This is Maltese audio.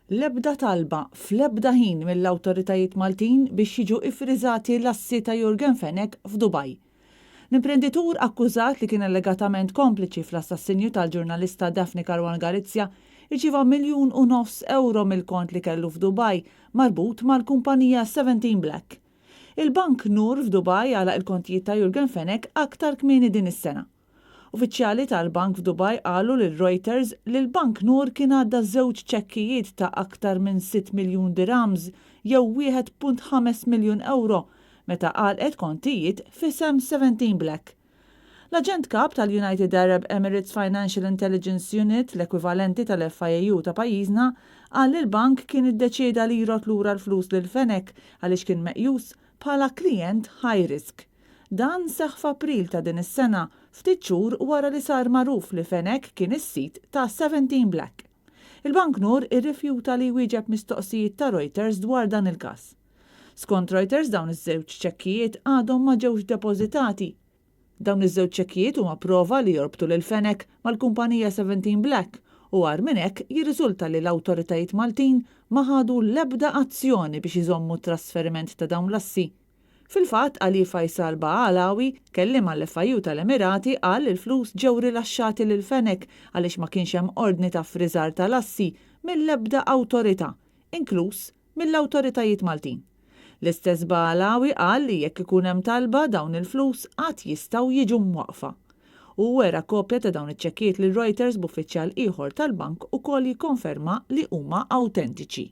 l-ebda talba fl-ebda ħin mill-awtoritajiet Maltin biex jiġu iffriżati l-assi ta' Yorgen Fenech f'Dubaj. L-imprenditur akkużat li kien allegatament kompliċi fl-assassinju tal-ġurnalista Daphne Caruana Galizia rċieva 1.5 miljun ewro mill-kont li kellu f'Dubaj marbut mal-kumpanija 17 Black. Il-Bank Noor f'Dubaj għalaq il-kontijiet ta' Yorgen Fenech aktar kmieni din is-sena. Uffiċjali tal-bank f'Dubaj qalu lil Reuters li l-Bank Noor kien għadda żewġ ċekkijiet ta' aktar minn 6 miljun dirhams jew 1.5 miljun ewro meta għalqet kontijiet f'isem 17 Black. L-aġent kap tal-United Arab Emirates Financial Intelligence Unit, l-ekwivalenti tal-FIAU ta' pajjiżna, qal li l-bank kien iddeċieda li jrodd lura l-flus lil Fenech għaliex kien meqjus bħala klient high risk. Dan seħħ f'April ta' din is-sena, ftit xhur wara li sar magħruf li Fenech kien is-sid ta' 17 Black. Il-Bank Noor irrifjuta li jwieġeb mistoqsijiet ta' Reuters dwar dan il-każ. Skont Reuters, dawn iż-żewġ ċekkijiet għadhom ma ġewx depożitati. Dawn iż-żewġ ċekkijiet huma prova li jorbtu lil Fenech mal-kumpanija 17 Black u agħar minn hekk jirriżulta li l-awtoritajiet Maltin ma ħadu l-ebda azzjoni biex iżommu t-trasferiment ta' dawn l-assi. Fil-fatt, Ali Faisal Ba'Alawi, kelliem għall-FIU tal-Emirati, qal li l-flus ġew rilaxxati lil Fenech għaliex ma kienx hemm ordni ta' ffriżar tal-assi mill-ebda awtorità, inkluż mill-awtoritajiet Maltin. L-istess Ba'Alawi qal li jekk ikun hemm talba dawn il-flus għad jistgħu jiġu mwaqqfa. Hu wera kopja ta' dawn iċ-ċekkijiet lil Reuters b'uffiċjal ieħor tal-bank ukoll jikkonferma li huma awtentiċi.